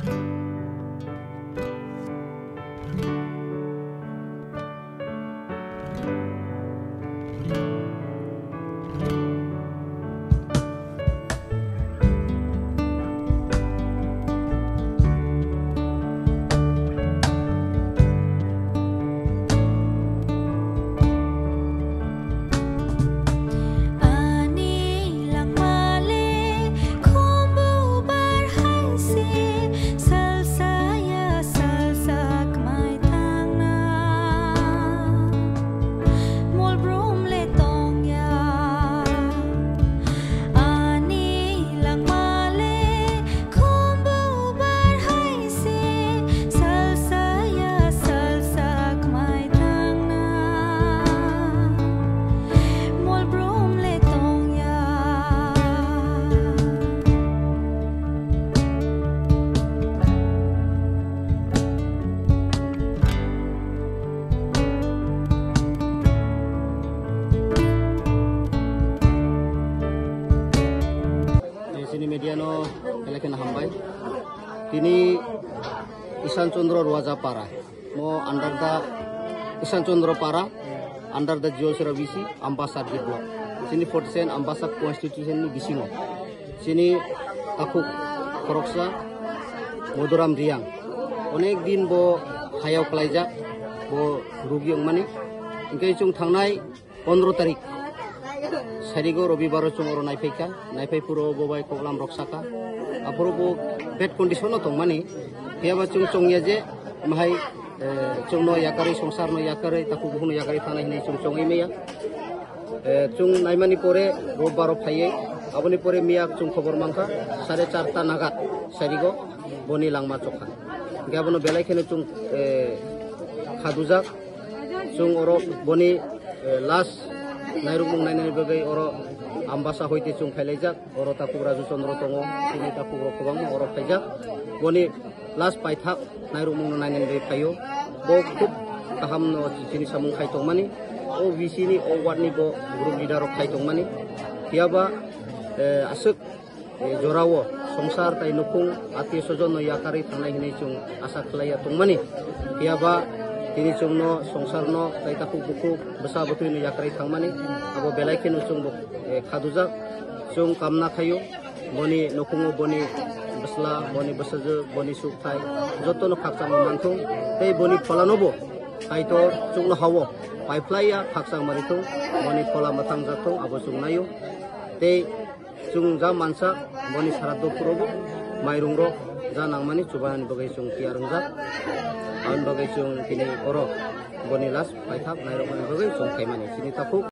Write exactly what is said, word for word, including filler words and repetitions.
Ani langmale khumbu bar hai se, salsa ya salsa kmai thangna. Mol brum le tong ya. Ani langmale khumbu bar hai se, salsa ya salsa kmai thangna. Mol brum le tong ya. Chini media no belai kheno hambai. Tini Ishan Chandra Ruaja Para. Mo under the Ishan Chandra Para, under the Jiosra B C, Ambasa D block. Chini forty-seven Ambasa constitution ni bisingo. Chini takhuk khoroksa Moduram Riang. Onek din bo hayao klaijak, bo rugi ongmani. Hingke chwng thangnai pondro tarik, sarigo Robibaro chwng oro naiphaikha, naiphai phuru bo bai koklam rok saka. Aphuru bo bad condition no tongmani, phiyaba chwng chongya je mahai, eh, chwngno yakarwi, songsarno yakarwi, takhuk bukhukno yakarwi thangnai hinwi chwng chongwi maya. Eh, chwng naimani pore Robibaro phaiwi, aboni pore miya chwng khobor mankha, sare charta nagat sarigo boni langma chokha. Hingke abono belai kheno chwng, eh, khadujak. Chwng oro boni, eh, last nairukmung nainani bagwi oro Ambasa hoite chwng phailaijak. Oro takhuk Raju Chandra tongo, chini takhuk rok kwbangma oro phaijak. Boni last paithak nairukmung no nainani bagwi phaio. Bo khub kaham no chini samung khai tongmani. O B C ni, o ward ni bo group leader rok khai tongmani. Phiyaba, eh, aswk eh, jorao songsar tai nukhung atio sojon no yakarwi thangnai hinwi chwng asa khlaiya tongmani. Phiyaba tini chwngno songsarno tai takhuk bukhuk bwsa bwtwi no yakarwi thangmani. Abo belai kheno chwng bo, eh, khadujak. Chwng kamna khaio boni nukhungo boni bwsla, boni bwsajwk, boni sukthai jotono khakchangma manthung tei boni pholano bo Kaitor chwngno hao paiphlaiya khakchangma rithung, boni phola mwthangjakthung abo chwng naio. Tei chwng ja mansa boni sara dophurobo mairungrok ja nangmani chubanani bagwi chwng tiyar wngjak. Aboni bagwi chwng tini oro boni last paithak nairokmani bagwi chwng phaimani. Chini takhuk